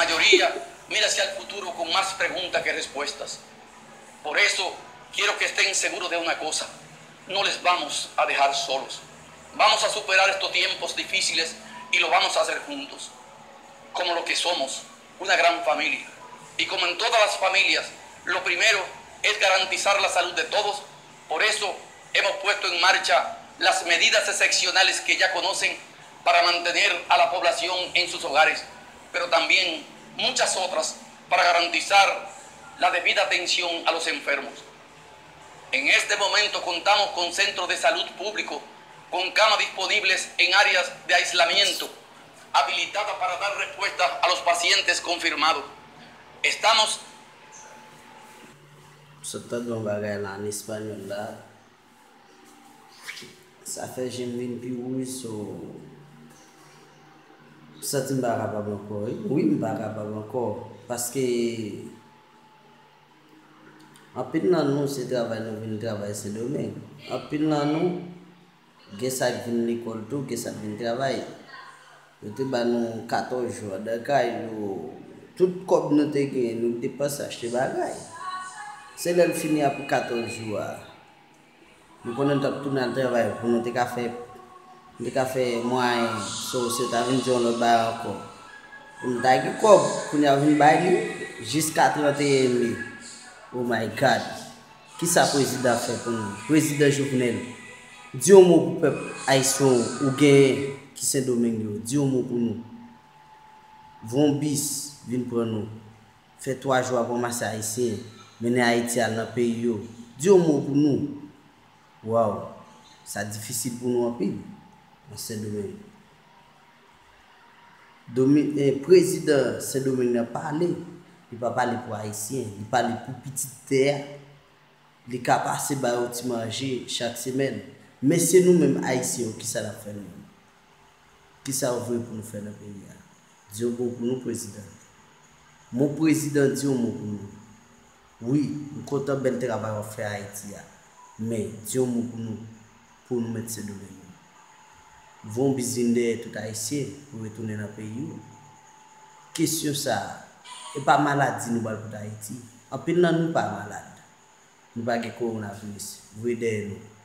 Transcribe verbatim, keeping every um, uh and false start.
mayoría mira hacia el futuro con más preguntas que respuestas. Por eso, quiero que estén seguros de una cosa, no les vamos a dejar solos. Vamos a superar estos tiempos difíciles y lo vamos a hacer juntos, como lo que somos, una gran familia. Y como en todas las familias, lo primero es garantizar la salud de todos. Por eso hemos puesto en marcha las medidas excepcionales que ya conocen para mantener a la población en sus hogares, pero también muchas otras para garantizar la debida atención a los enfermos. En este momento contamos con centros de salud público con camas disponibles en áreas de aislamiento habilitadas para dar respuesta a los pacientes confirmados. Estamos Sot tande yon bagay la an espanyòl la. Sa fè je m vin pi wouj, so m santi m pa kapab ankò wi. Wi, m pa kapab ankò. Paske anpil nan nou se travay nou vin travay Sendomeng. Anpil nan nou gen sa k vin lekòl tou, gen sa k vin travay. Yo te ba nou katòz jou andan kay, nou tout kòb nou te genyen nou depanse achte bagay. Se lè l fini apre katòz jou a, nou konnen n t ap tounen al travay pou nou te ka fè nou te ka fè mwayen, so se ta vin di yon lòt bagay ankò. Pou nou ta gen kòb, kounye a vin bay li jiska trannteyen me. Oh my God! Kisa prezidan fè pou nou? Prezidan Jovenel, di yon mo pou pèp ayisyen ou genyen ki Sendomeng yo. Di yon mo pou nou. Voye yon bis vin pran nou. Fè twa jou ap ranmase ayisyen, mennen Ayiti al nan peyi yo. Di yon mo pou nou. Waw, sa difisil pou nou anpil nan Sendomeng. Domi, eh, prezidan Sendomeng nan pale, li pa pale pou ayisyen, li pale pou pitit tè a. Li ka pase ba yo ti manje chak semèn. Men se nou menm ayisyen yo, kisa n ap fè nou menm? Kisa yo voye pou nou fè nan peyi a? Di yon mo pou nou, prezidan. Mon prezidan, di yon mo pou nou. Wi, m kontan bèl travay w ap fè Ayiti a. Men, di yon mo pou nou, pou nou mèt Sendomeng yo. Voye yon bis vin dèyè tout ayisyen pou retounen nan peyi yo. Kesyon sa a, e pa maladi nou pral pote Ayiti. Anpil nan nou pa malad. Nou pa gen kowonaviris. Voye dèyè nou.